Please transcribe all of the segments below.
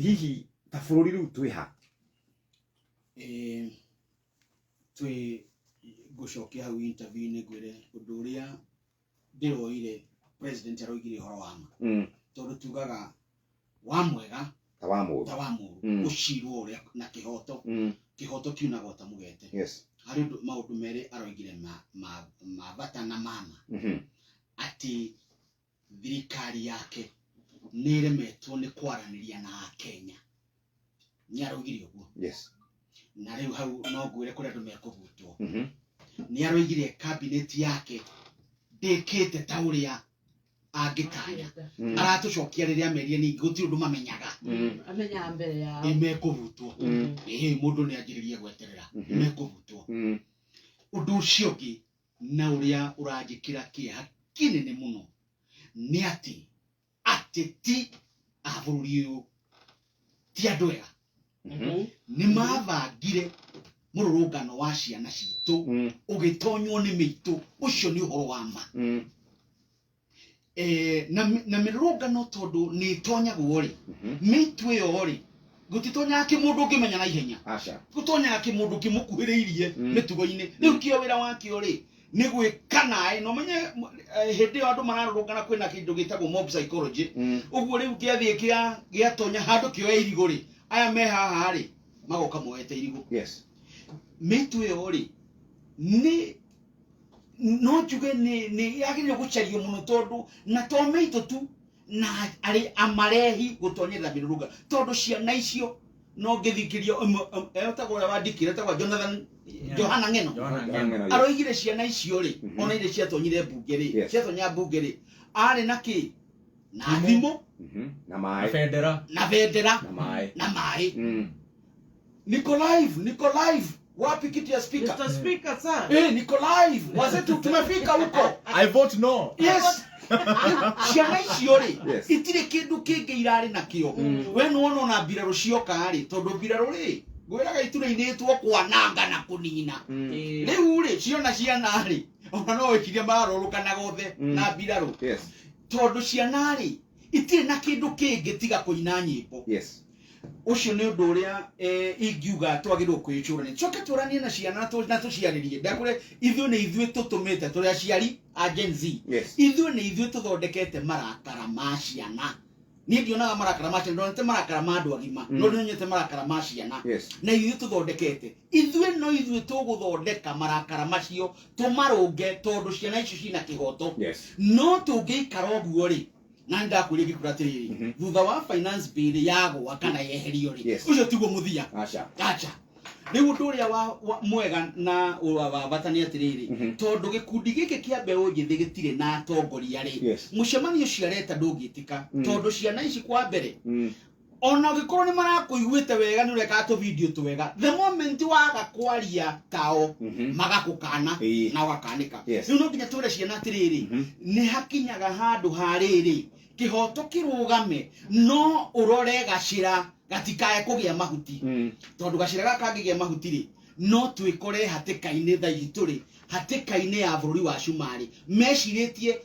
Hihi ta bũrũri rĩu twĩ ha? Twĩ ngũcokia hau interview-inĩ ngwĩre ũndũ ũrĩa ndĩroire president aroigire ũhoro wa ma, tondũ tugaga wa mwega ta wa mũũru, ta wa mũũru, ũcirwo ũrĩa na kĩhoto. Kĩhoto kiunagwo ta mũgete. Harĩ ũndũ maũndũ merĩ aroigire ma bata na mama, atĩ thirikari yake nĩ ĩremetwo nĩ kwaranĩria na Akenya. Nĩ aroigire ũguo. Na rĩu hau no ngwĩre kũrĩ andũ mekũbutwo. Nĩ aroigire cabinet yake ndĩkĩte ta ũrĩa angĩtanya. Aratũcokia rĩrĩa amerie ningĩ gũtirĩ ũndũ mamenyaga. Amenyaga mbere yao. Nĩ mekũbutwo. Ĩĩ, mũndũ nĩ anjĩrĩrie gweterera. Mekũbutwo. Ũndũ ũcio ũngĩ na ũrĩa ũranjĩkĩra kĩeha kĩnene mũno nĩ atĩ ateti a bũrũri ũyũ ti andũ ega. Nĩ mabangire mũrũrũngano wa ciana citũ ũgĩtonywo nĩ mĩitũ. Ũcio nĩ ũhoro wa ma. Na mĩrũrũngano tondũ nĩ ĩtonyagwo rĩ, mĩitũ ĩyo rĩ, gũtitonyaga kĩmũndũ ũngĩmenya na ihenya. Aca. Gũtonyaga kĩmũndũ kĩmũkuhĩrĩirie mĩtugo-inĩ. Rĩu kĩo wĩra wakĩo rĩ nĩ gwĩka naĩ, na ũmenye hĩndĩ ĩyo andũ mararũrũngana kwĩna kĩndũ gĩtagwo mob psychology. Ũguo rĩu gĩathiĩ gĩatonya handũ kĩoya irigũ rĩ, aya me haha rĩ magoka moete irigũ. Mĩitũ ĩyo rĩ, nĩ no njuge nĩ yagĩrĩire gũcario mũno, tondũ na to mĩitũ tu na arĩ amarehi gũtonyerera mĩrũrũngano, tondũ ciana icio no ngĩthikĩria etagwo ũrĩa wandĩkire, etagwo Jonathan Johana Ng'eno. Johana Ng'eno, Ng'eno. Yes. Aroigire ciana icio rĩ, ona iria ciatonyire mbunge rĩ, ciatonya mbunge rĩ, arĩ na kĩ na thimũ. Na Na maĩ. bendera. Na bendera. Na maĩ. Na maĩ. Niko live, niko live. Wapi kiti ya speaker? Mr. Speaker, sir. Niko live. Wazetu tumefika huko. I vote no. Yes. Ciana icio rĩ, itirĩ kĩndũ kĩngĩ irarĩ nakĩo. We nĩwona ona mbirarũ cioka rĩ, tondũ mbirarũ rĩ, ngwĩraga iturĩinĩtwo kwananga na kũnina. Rĩu rĩ, ciona ciana rĩ, ona no wĩcirie mararũrũkanaga othe na mbirarũ. Tondũ ciana rĩ, itirĩ na kĩndũ kĩngĩ tiga kũina nyĩmbo. Ũcio nĩ ũndũ ũrĩa ingiuga twagĩrĩirwo kwĩcũrania, tucoke tũranie na ciana na tũciarĩrie. Ndakwĩra ithuĩ nĩ ithuĩ tũtũmĩte, tũrĩ aciari a Gen Z. Ithuĩ nĩ ithuĩ tũthondekete marakara ma ciana. Niĩ ndionaga marakara ma ciana, ndonete marakara ma andũ agima, no ndionete marakara ma ciana. Na ithuĩ tũthondekete, ithuĩ no ithuĩ tũgũthondeka marakara macio tũmarũnge, tondũ ciana icio cina kĩhoto. No tũngĩikara ũguo rĩ, na nĩ ndakwĩrire ngĩkwĩra atĩrĩrĩ, thutha wa finance bill yagwa kana yeherio rĩ, ũcio tiguo mũthia. Aca. Aca. Rĩu ũndũ ũrĩa wa mwega na wa bata nĩ atĩrĩrĩ, tondũ gĩkundi gĩkĩ kĩa mbeũ njĩthĩ gĩtirĩ na atongoria rĩ, mũcemanio ũcio areta ndũngĩtĩka, tondũ ciana ici kwa mbere, ona ũngĩkorwo nĩ marakũiguĩte wega, nĩ ũrekaga tũ video twega, the moment waga kwaria tao, magakũkana na ũgakanĩka. Rĩu no nginya twĩre ciana atĩrĩrĩ, nĩ hakinyaga handũ ha rĩrĩ kĩhoto kĩrũgame, no ũrore gacĩra gatikae kũgĩa mahuti, tondũ gacĩra gaka kangĩgĩa mahuti rĩ, no twĩkore hatĩka-inĩ thaa ici tũrĩ hatĩka-inĩ ya bũrũri wa Cumarĩ. Mecirĩtie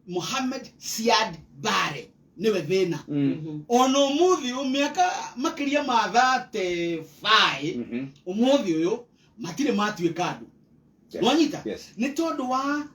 Mohamed Siad Barre nĩwe thĩna. Ona ũmũthĩ ũyũ, mĩaka makĩria ma 35, ũmũthĩ ũyũ matirĩ matuĩka andũ. Nwanyita? Nĩ tondũ wa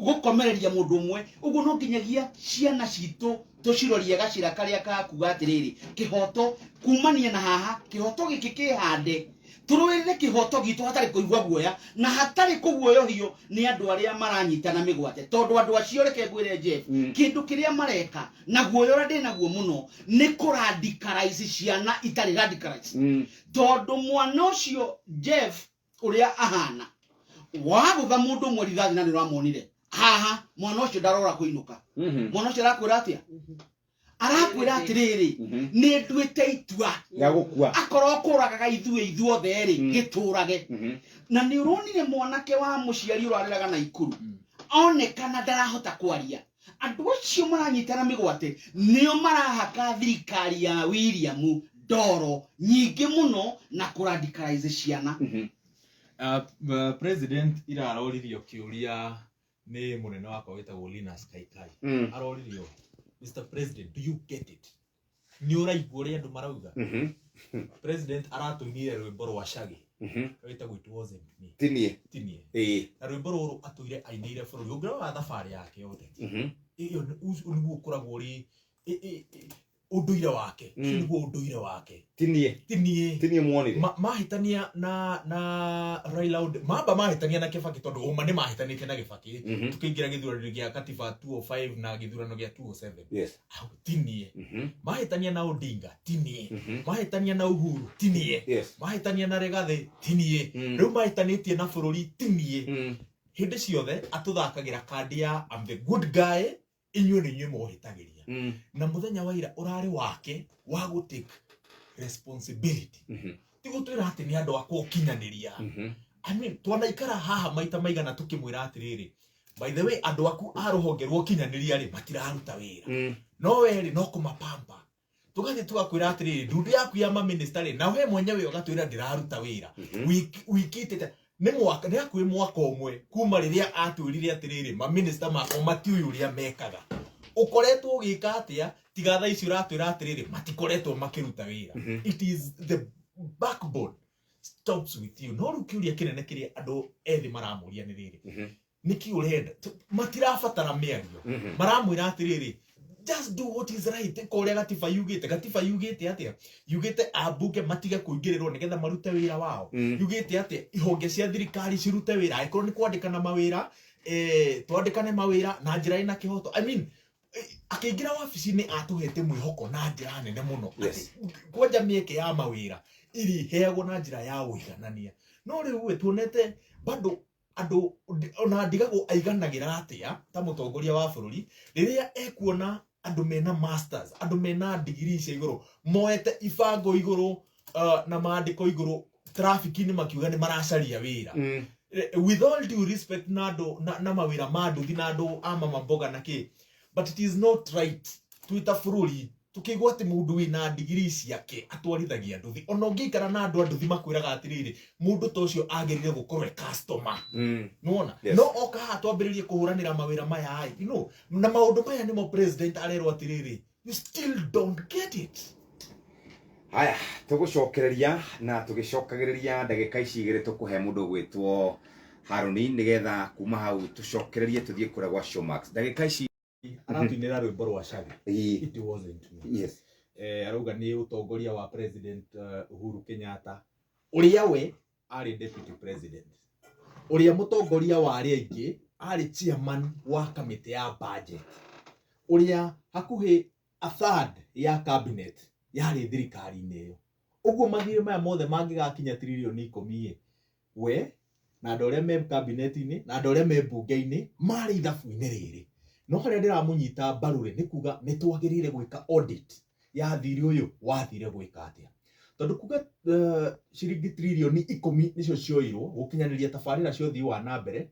gũkomereria mũndũ ũmwe. Ũguo no nginyagia ciana citũ tũcirorie gacĩra karĩa kakuga atĩrĩrĩ, kĩhoto kumania na haha, kĩhoto gĩkĩ kĩhande, tũrũĩrĩre kĩhoto gitũ hatarĩ kũigua guoya na hatarĩ kũguoyohio nĩ andũ arĩa maranyitana mĩgwate, tondũ andũ acio, reke ngwĩre Jeff, kĩndũ kĩrĩa mareka na guoya ũrĩa ndĩ naguo mũno nĩ kũradicalize ciana itarĩ radicalize, tondũ mwana ũcio Jeff ũrĩa ahana wagũtha mũndũ ũmwe rithathi na nĩ ũramuonire haha, mwana ũcio ndarora kũinũka. Mwana ũcio arakwĩra atĩa? Arakwĩra atĩrĩrĩ, nĩ nduĩte itua rĩa gũkua. Akorwo kũragaga ithuĩ ithuothe rĩ, gĩtũrage. Na nĩ ũronire mwanake wa mũciari ũrarĩraga na ikuru, onekana ndarahota kwaria. Andũ acio maranyitana mĩgwate nĩo marahaka thirikari ya William ndoro nyingĩ mũno na kũradicalize ciana. President iraroririo kĩũria nĩ mũnene wakwa wĩtagwo Linus Kaikai. Aroririo, "Mr. President, do you get it?" Nĩ ũraigua ũrĩa andũ marauga. President aratũinire rwĩmbo rwa Shaggy rwĩtagwo It Wasn't Me. Tinie. Tinie. Ĩĩ. Na rwĩmbo rũrũ atũire ainĩire bũrũri. Ũngĩrora thabarĩ yake ya ũteti, ĩyo ũcio nĩguo ũkoragwo ũrĩ ũndũire wake. Ũcio nĩguo ũndũire wake. Tinie. Tinie. Tinie muonire. Mahĩtania na Raila Odinga, mamba mahĩtania na Kibaki tondũ ũma nĩ mahĩtanĩtie na Kibaki. Tukĩingĩra gĩthurano gĩa katiba 205 na gĩthurano gĩa 207. Hau, tinie. Mahĩtania na Odinga, tinie. Mahĩtania na Uhuru, tinie. Mahĩtania na Rigathi, tinie. Rĩu mahĩtanĩtie na bũrũri, tinie. Hĩndĩ ciothe atũthakagĩra kandi ya I'm the good guy, inyuĩ nĩ inyuĩ mũhĩtagĩria. Na mũthenya wa ira ũrarĩ wake wa gũ take responsibility. Ti gũtwĩra atĩ nĩ andũ akwa ũkinyanĩria. I mean, twanaikara haha maita maigana tũkĩmwĩra atĩrĩrĩ, by the way, andũ aku a rũhonge rwa ũkinyanĩria rĩ, matiraruta wĩra. No we rĩ, no kũmapampa. Tũgathiĩ tũgakwĩra atĩrĩrĩ, ndundu yaku ya maminista rĩ, na we mwenyewe ũgatwĩra ndĩraruta wĩra. Wiki ĩtĩte nĩ mwaka, nĩ hakuhĩ mwaka ũmwe kuma rĩrĩa atwĩrire atĩrĩrĩ, maminista makwa matiũĩ ũrĩa mekaga. Ũkoretwo ũgĩka atĩa tiga thaa ici ũratwĩra atĩrĩrĩ, matikoretwo makĩruta wĩra. It is the backbone stops with you. No rĩu kĩũria kĩnene kĩrĩa andũ ethĩ maramũria nĩ rĩrĩ, nĩkĩ ũrenda? Matirabatara mĩario. Maramwĩra atĩrĩrĩ, just do what is right. Ka ũrĩa gatiba yugĩte. Gatiba yugĩte atĩa? Yugĩte ambunge matige kũingĩrĩrwo nĩgetha marute wĩra wao. Yugĩte atĩa? Ihonge cia thirikari cirute wĩra, angĩkorwo nĩ kwandĩkana mawĩra, twandĩkane mawĩra na njĩra ĩna kĩhoto. I mean, akĩingĩra wabici-inĩ atũhete mwĩhoko na njĩra nene mũno. Atĩ kwanja mĩeke ya mawĩra iriheagwo na njĩra ya ũiganania. No rĩu ĩ, tuonete bado andũ ona ndigagwo aiganagĩra atĩa ta mũtongoria wa bũrũri rĩrĩa ekuona andũ mena masters, andũ mena degree cia igũrũ, moete ibango igũrũ, na maandĩko igũrũ traffic-inĩ makiuga nĩ maracaria wĩra. With all due respect na andũ na mawĩra ma nduthi na andũ a mama mboga na kĩ, but it is not right twĩ ta bũrũri tukĩigua atĩ mũndũ wĩna degree ciake atwarithagia nduthi. Ona ũngĩikara na andũ a nduthi makwĩraga atĩrĩrĩ, mũndũ ta ũcio agĩrĩire gũkorwo e customer. Nĩwona? Yes. No oka haha twambĩrĩrie kũhũranĩra mawĩra maya ĩ, na maũndũ maya nĩmo president arerwo atĩrĩrĩ, you still don't get it. Haya, tũgũcokereria na tũgĩcokagĩrĩria ndagĩka ici igĩrĩ tũkũhe mũndũ ũgwĩtwo Harũni nĩgetha kuma hau tũcokererie tũthiĩ kũrĩa gwa Showmax. Ndagĩka ici Aratuinĩra rwĩmbo rwa Shaggy. It wasn't me. Arauga nĩ ũtongoria wa President Uhuru Kenyatta ũrĩa we arĩ deputy president, ũrĩa mũtongoria wa arĩa aingĩ arĩ chairman wa kamĩtĩ ya budget, ũrĩa hakuhĩ a third ya cabinet yarĩ thirikari-inĩ ĩyo. Ũguo mathirĩ maya mothe mangĩgakinya tririoni 10 ĩ, we na andũ arĩa me cabinet-inĩ na andũ arĩa me mbunge-inĩ marĩ ithabu-inĩ rĩrĩ. No harĩa ndĩramũnyita mbaru rĩ, nĩ kuga nĩ twagĩrĩire gwĩka audit ya thirĩ ũyũ wathire gwĩka atĩa, tondũ kuga ciringi tririoni 10 nĩcio cioirwo gũkinyanĩria tabarĩra cia ũthii wa na mbere,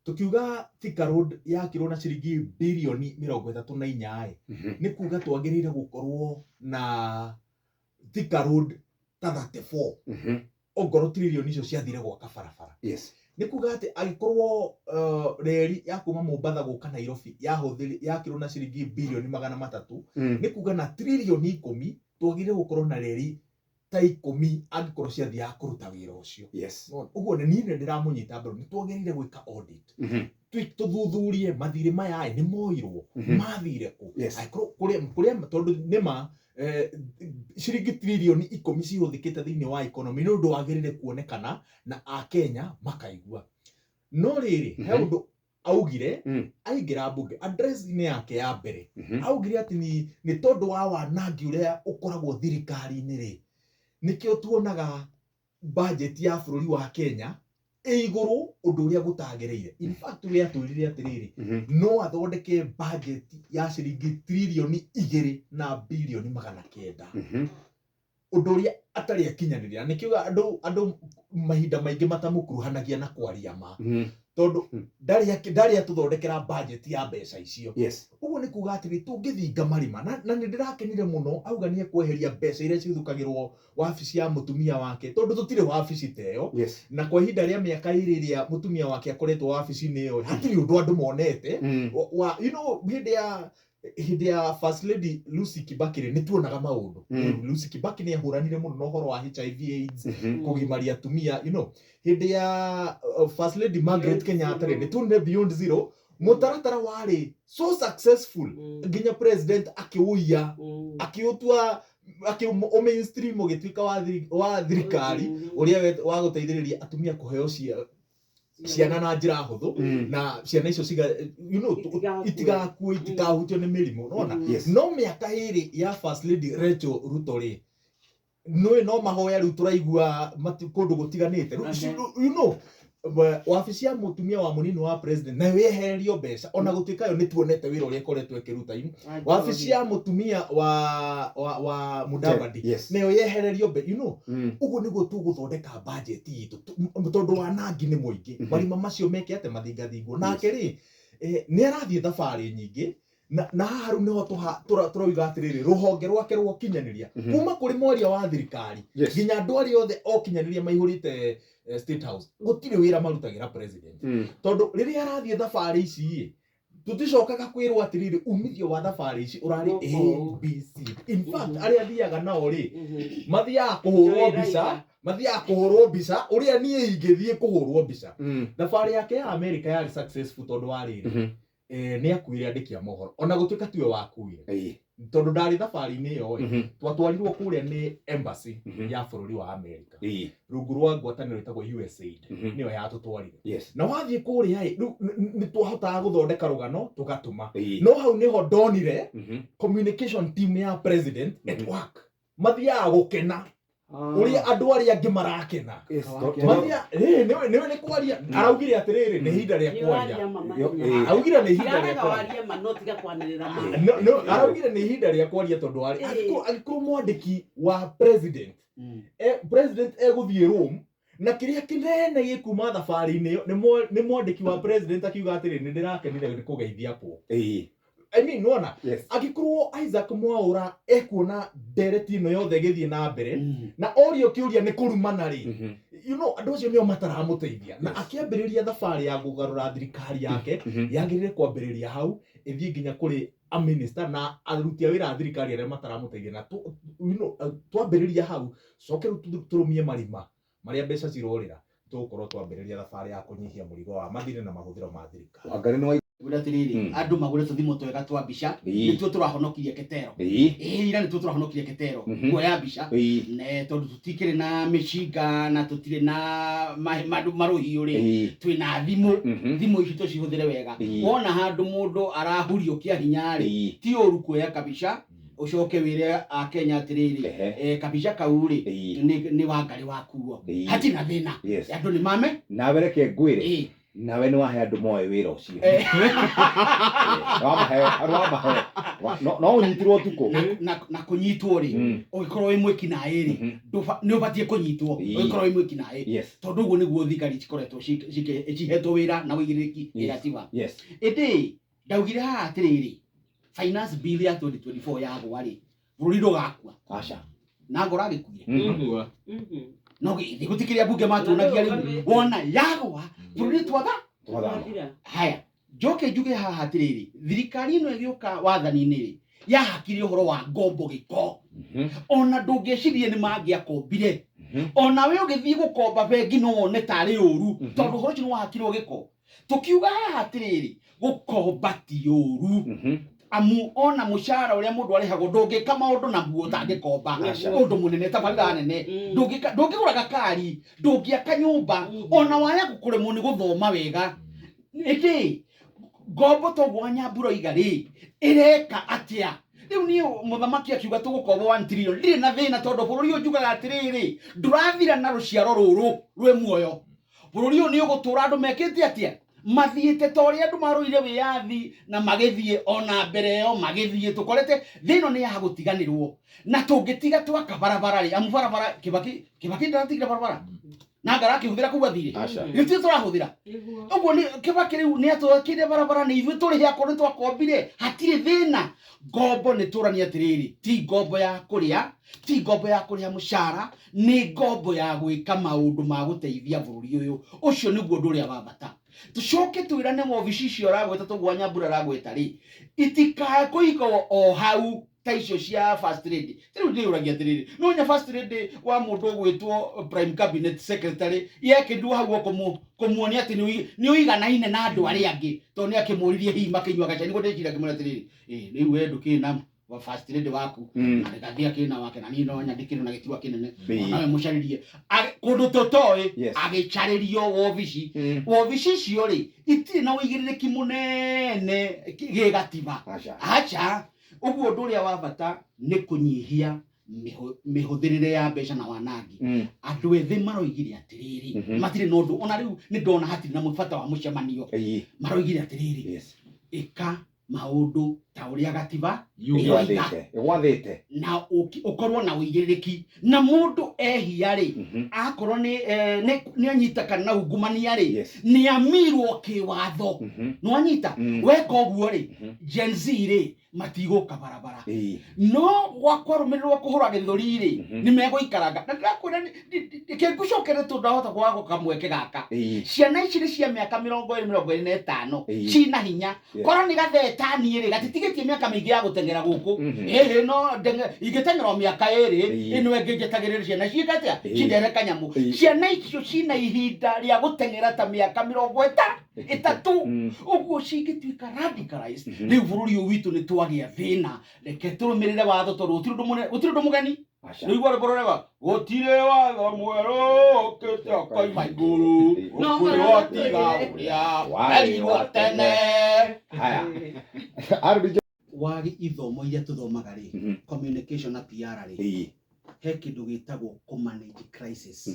tukiuga Thika Road yakirwo na ciringi birioni 34 ĩ, nĩ kuga twagĩrĩire gũkorwo na Thika Road ta 34 ongorwo tririoni icio ciathire gwaka barabara. Nĩ kuga atĩ angĩkorwo reri ya kuma Mombatha gũka Nairobi yahũthĩri yakirwo na ciringi birioni 300, nĩ kuga na tririoni 10 twagĩrĩire gũkorwo na reri ta 10 angĩkorwo ciathiaga kũruta wĩra ũcio. Ũguo nĩ niĩ nĩ ndĩramũnyita mbaru, nĩ twagĩrĩire gwĩka audit. Tũthuthurie mathirĩ maya ĩ, nĩ moirwo, mathire kũ? Angĩkorwo kũrĩa tondũ nĩ ma ciringi tririoni 10 cihũthĩkĩte thĩinĩ wa economy, nĩ ũndũ wagĩrĩire kuonekana na akenya makaigua. No rĩrĩ, he ũndũ augire aingĩra mbunge address-inĩ yake ya mbere, augire atĩ nĩ tondũ wa wanangi ũrĩa ũkoragwo thirikari-inĩ rĩ, nĩkĩo tuonaga budget ya bũrũri wa Kenya ĩ igũrũ ũndũ ũrĩa gũtagĩrĩire. In fact, we atwĩrire atĩrĩrĩ, no athondeke budget ya ciringi tririoni 2 na birioni 900, ũndũ ũrĩa atarĩ akinyanĩria. Na nĩkĩo andũ mahinda maingĩ matamũkuruhanagia na kwaria ma, tondũ ndarĩ atũthondekera budget ya mbeca icio. Ũguo nĩ kuga atĩrĩ, tũngĩthinga marima na nĩ ndĩrakenire mũno auga nĩ ekweheria mbeca iria cithukagĩrwo wabici ya mũtumia wake, tondũ tũtirĩ wabici ta ĩyo. Na kwa ihinda rĩa mĩaka 2 ĩrĩa mũtumia wake akoretwo wabici-inĩ ĩyo, hatirĩ ũndũ andũ monete. Wa, you know, hĩndĩ ya Hĩndĩ ya First Lady Lucy Kibaki rĩ, nĩ tuonaga maũndũ. Lucy Kibaki nĩ ahũranire mũno na ũhoro wa HIV AIDS, kũgimaria atumia. Hĩndĩ ya First Lady Margaret Kenyatta rĩ, nĩ tuonire Beyond Zero, mũtaratara warĩ so successful nginya president akĩũiya, akĩũtua, akĩ mainstream, ũgĩtuĩka wa thirikari, ũrĩa wa gũteithĩrĩria atumia kũheo ciana na njĩra hũthũ, na ciana icio ciga Itigakue. Itigakue, itikahutio nĩ mĩrimũ, nona. No mĩaka ĩrĩ ya First Lady Rachel Ruto rĩ, nĩ no mahoya rĩu tũraigua kũndũ gũtiganĩte. Rĩu wabici ya mũtumia wa mũnini wa president nayo yehererio mbeca, ona gũtuĩka yo nĩ tuonete wĩra ũrĩa ĩkoretwo ĩkĩruta. Wabici ya mũtumia wa Mudavadi nayo yehererio mbeca. Ũguo nĩguo tũgũthondeka budget itũ, tondũ wanangi nĩ mũingĩ. Marima macio meke atĩ mathingathingwo nake rĩ, nĩ arathiĩ thabarĩ nyingĩ, na haha rĩu nĩho tũrauga atĩrĩrĩ, rũhonge rwake rwa ũkinyanĩria, kuma kũrĩ mwaria wa thirikari nginya andũ arĩa othe okinyanĩria maihũrĩte State House, gũtirĩ wĩra marutagĩra president, tondũ rĩrĩa arathiĩ thabarĩ ici ĩ, tũticokaga kwĩrwo atĩrĩrĩ, umithio wa thabarĩ ici ũrarĩ Gũkũ. A B C. In fact, arĩa athiaga nao rĩ, mathiaga kũhũrwo Nĩũĩ mbica, Raila. mathiaga kũhũrwo mbica ũrĩa niĩ ingĩthiĩ kũhũrwo mbica. Thabarĩ yake ya America yarĩ successful tondũ wa rĩrĩ, nĩ akuire andĩki a mohoro, ona gũtuĩka tiwe wakuire, tondũ ndarĩ thabarĩ-inĩ ĩyo ĩ, twatwarirwo kũrĩa nĩ embassy ya bũrũri wa America rungu rwa ngwatanĩro ĩtagwo USAID, nĩyo yatũtwarire. Na wathiĩ kũrĩa ĩ, rĩu nĩ twahotaga gũthondeka rũgano tũgatũma, no hau nĩho ndonire communication team ya president at work. Mathiaga gũkena ũrĩa andũ arĩa angĩ marakena. Mathia nĩwe nĩ kwaria araugire atĩrĩrĩ, nĩ ihinda rĩa kwaria. Araugire nĩ ihinda rĩa Tirarega kwaria. warie ma, no tiga kwanĩrĩra ma. No, araugire nĩ ihinda rĩa kwaria tondũ warĩ angĩkorwo mwandĩki wa president, president egũthiĩ Rome na kĩrĩa kĩnene gĩkuma thabarĩ-inĩ ĩyo nĩ mwandĩki wa president akiuga atĩrĩ, nĩ ndĩrakenire nĩ kũgeithia po. I mean, nona angĩkorwo Isaac Mwaura ekuona ndereti ĩno yothe ĩgĩthiĩ na mbere na orio kĩũria nĩ kũrumana rĩ, andũ acio nĩo mataramũteithia. Na akĩambĩrĩria thabarĩ ya kũgarũra thirikari yake, yagĩrĩire kwambĩrĩria hau, ĩthiĩ nginya kũrĩ a minister na aruti a wĩra a thirikari arĩa mataramũteithia. Na twambĩrĩria hau, coke rĩu tũrũmie marima marĩa mbeca cirorĩra, tũgũkorwo twambĩrĩria thabarĩ ya kũnyihia mũrigo wa mathirĩ na mahũthĩro ma thirikari. Wangari nĩ Ngwĩra atĩrĩrĩ, andũ magũre tũthimũ twega twa mbica. Nĩtuo tũrahonokirie Ketero. Ĩĩ, ira nĩtuo tũrahonokirie Ketero kuoya mbica, ne tondũ tũtikĩrĩ na mĩcinga na tũtirĩ na marũhiũ rĩ, twĩna thimũ. Thimũ ici tũcihũthĩre wega. Wona handũ mũndũ arahurio kĩa hinya rĩ, ti ũru kuoya kabica, ũcoke wĩre akenya atĩrĩrĩ, kabica kau rĩ, nĩ Wangarĩ wakuo. Hatirĩ na thĩna. Andũ nĩ mame. Nawe reke ngwĩre, nawe nĩ wahe andũ moe wĩra ũcio. Wamahe, wamahe. No ũnyitirwo ũtukũ. Na kũnyitwo rĩ, ũngĩkorwo wĩ mwĩki naĩ rĩ, nĩ ũbatiĩ kũnyitwo. Ũngĩkorwo wĩ mwĩki naĩ, tondũ ũguo nĩguo thigari cikoretwo cihetwo wĩra na ũigĩrĩrĩki gĩgatiba. Ĩndĩ ndaugire haha atĩrĩrĩ, finance bill ya 2024 yagwa rĩ, bũrũri ndũgakua. Aca. Na ngora agĩkuire. No gĩthĩ gũtikĩrĩa mbunge matuonagia rĩu, wona yagwa bũrũri twatha. Twathama. Haya, njoke njuge haha atĩrĩrĩ, thirikari ĩno ĩgĩũka wathani-inĩ rĩ, yahakire ũhoro wa ngombo gĩko. Ona ndũngĩcirie nĩ mangĩakombire. Ona we ũgĩthiĩ gũkomba bengi no wone tarĩ ũru, tondũ ũhoro ũcio nĩ wahakirwo gĩko. Tũkiuga haha atĩrĩrĩ, gũkomba ti ũru, amu ona mũcara ũrĩa mũndũ arĩhagwo ndũngĩka maũndũ naguo ũtangĩkomba. Aca. Ũndũ mũnene, tabarĩra nene, ndũngĩgũra gakari, ndũngĩaka nyũmba, ona waya kũremwo nĩ gũthoma wega. Ĩndĩ ngombo toguo Wanyambura oiga rĩ, ĩreka atĩa rĩu? Niĩ mũthamaki akiuga tũgũkomba 1 trillion, ndirĩ na thĩna, tondũ bũrũri ũyũ njugaga atĩrĩrĩ, ndũrathira na rũciaro rũrũ rwĩ muoyo. Bũrũri ũyũ nĩ ũgũtũra andũ mekĩte atĩa, mathiĩte ta ũrĩa andũ marũire wĩyathi na magĩthiĩ ona mbere ĩyo magĩthiĩ. Tũkorete thĩ ĩno nĩ ya gũtiganĩrwo, na tũngĩtiga twaka barabara rĩ, amu barabara Kibaki ndaratigire barabara na ngarakĩhũthĩra kũu athire. Aca. Gĩtirĩ tũrahũthĩra. Ũguo nĩ Kibaki rĩu nĩ atwakĩire barabara, nĩ ithuĩ tũrĩhe akorwo nĩ twakombire, hatirĩ thĩna. Ngombo nĩ tũranie atĩrĩrĩ, ti ngombo ya kũrĩa, ti ngombo ya kũrĩha mũcara, nĩ ngombo ya gwĩka maũndũ ma gũteithia bũrũri ũyũ. Ũcio nĩguo ũndũ ũrĩa wa bata. Tucoke twĩrane wobici icio ũragweta tũguo Nyambura aragweta rĩ, itikae kũigwo o hau ta icio cia first lady. Rĩu ndĩyũragia atĩrĩrĩ, no nya first lady wa mũndũ ũgwĩtwo prime cabinet secretary yekĩrirwo hau o kũmuonia atĩ nĩ ũiganaine na andũ arĩa angĩ, tondũ nĩ akĩmũririe hihi makĩnyua gacai, nĩguo ndĩciria akĩmwĩra atĩrĩrĩ, rĩu we ndũkĩrĩ na wa first lady waku, na Rigathi akĩrĩ na wake, na niĩ no nyandĩkĩrwo na gĩturwa kĩnene, onawe mũcarĩrie kũndũ tũtoĩ, agĩcarĩrio wobici. Wobici icio rĩ itirĩ na ũigĩrĩrĩki mũnene gĩgatiba. Aca. Ũguo ũndũ ũrĩa wa bata nĩ kũnyihia mĩhũthĩrĩre ya mbeca na wanangi. Andũ ethĩ maroigire atĩrĩrĩ, matirĩ na ũndũ, ona rĩu nĩ ndona hatirĩ na bata wa mũcemanio. Maroigire atĩrĩrĩ, ĩka maũndũ ta ũrĩa gatiba ĩgwathĩte, na ũkorwo na ũigĩrĩrĩki, na mũndũ ehia rĩ, akorwo nĩ anyita kana na ungumania rĩ, nĩ amirwo kĩwatho. Nĩ wanyita? Weka ũguo rĩ, Gen Z rĩ matigũka barabara. No gwakwarũmĩrĩrwo kũhũra gĩthũri rĩ, nĩ megũikaranga. Na ndĩrakwĩra kĩngũcokere tondũ ndahota kwaga kamweke gaka. Ciana ici nĩ cia mĩaka 20, 25, cina hinya. Korwo nĩ gatheta niĩ rĩ, gatitigĩtie mĩaka mĩingĩ ya gũteng'era gũkũ. Ĩhĩ, no ingĩteng'era o mĩaka 2, ĩno ĩngĩ njĩtagĩrĩre ciana ciĩke atĩa? Cindere kanyamũ. Ciana icio cina ihinda rĩa gũteng'era ta mĩaka 30. Ũguo cingĩtuĩka radicalized, rĩu bũrũri ũyũ witũ nĩ twagĩa thĩna. Reke tũrũmĩrĩre watho tondũ gũtirĩ ũndũ mũgeni. Rĩu rwĩmbo rũrega, gũtirĩ watho mwerũ ũkĩte ũkoima igũrũ, ũkwĩrwo tiga ũrĩa werirwo tene. Wagi ithomo iria tũthomaga rĩ, communication na PR rĩ, he kĩndũ gĩtagwo kũ-manage crisis.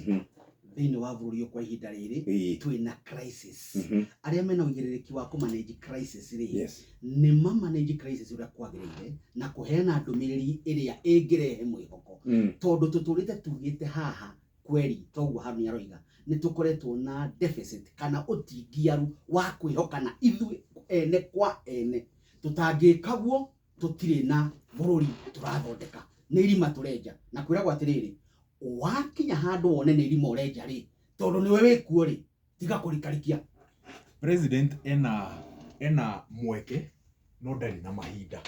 Thĩinĩ wa bũrũri ũyũ kwa ihinda rĩrĩ twĩna crisis. Arĩa mena ũigĩrĩrĩki wa kũ-manage crisis rĩ, nĩ ma-manage crisis ũrĩa kwagĩrĩire na kũheana ndũmĩrĩri ĩrĩa ĩngĩrehe mwĩhoko. Tondũ tũtũrĩte tugĩte haha kweri, toguo Harũni aroiga, nĩ tũkoretwo na deficit kana ũtingiaru wa kwĩhokana ithuĩ ene kwa ene. Tũtangĩka guo tũtirĩ na bũrũri tũrathondeka, nĩ irima tũrenja. Na kwĩragwo atĩrĩrĩ, wakinya handũ wone nĩ irima ũrenja rĩ, tondũ nĩwe wĩkuo rĩ, tiga kũrikarikia. President ena mweke no ndarĩ na mahinda.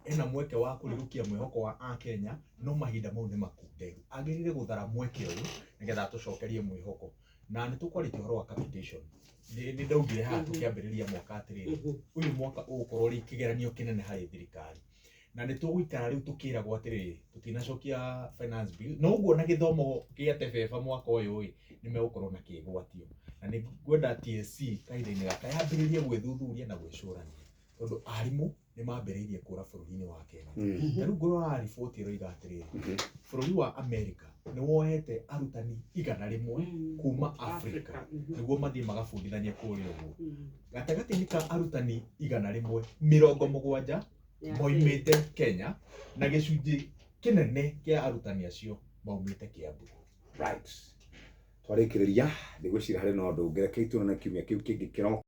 Ena mweke wa kũrirũkia mwĩhoko wa Akenya, no mahinda mau nĩ makunderu. Agĩrĩire gũthara mweke ũyũ nĩgetha atũcokerie mwĩhoko. Na nĩ tũkwarĩtie ũhoro wa capitation. Nĩ ndaugire haha tũkĩambĩrĩria mwaka atĩrĩrĩ, ũyũ mwaka ũgũkorwo ũrĩ kĩgeranio kĩnene harĩ thirikari. Na nĩ tũgũikara rĩu tũkĩragwo atĩrĩrĩ, tũtinacokia finance bill. Na ũguo na gĩthomo gĩa tebeba mwaka ũyũ ĩ, nĩ megũkorwo na kĩgwatio. Na nĩ ngwenda TSC kahinda-inĩ gaka yambĩrĩrie gwĩthuthuria na gwĩcũrania. Tondũ arimũ nĩ mambĩrĩirie kũra bũrũri-inĩ wa Kenya. Ta rĩu ngũrora riboti ĩroiga atĩrĩrĩ, bũrũri wa America nĩ woete arutani 100 kuma Africa nĩguo mathiĩ magabundithanie kũrĩa ũguo. Gatagatĩ-inĩ ka arutani 100, 70 moimĩte Kenya, na gĩcunjĩ kĩnene kĩa arutani acio maumĩte Kiambu. Right. Twarĩkĩrĩria, ndigwĩciria harĩ na ũndũ ũngĩ, reke tuonane kiumia kĩu kĩngĩ kĩroka.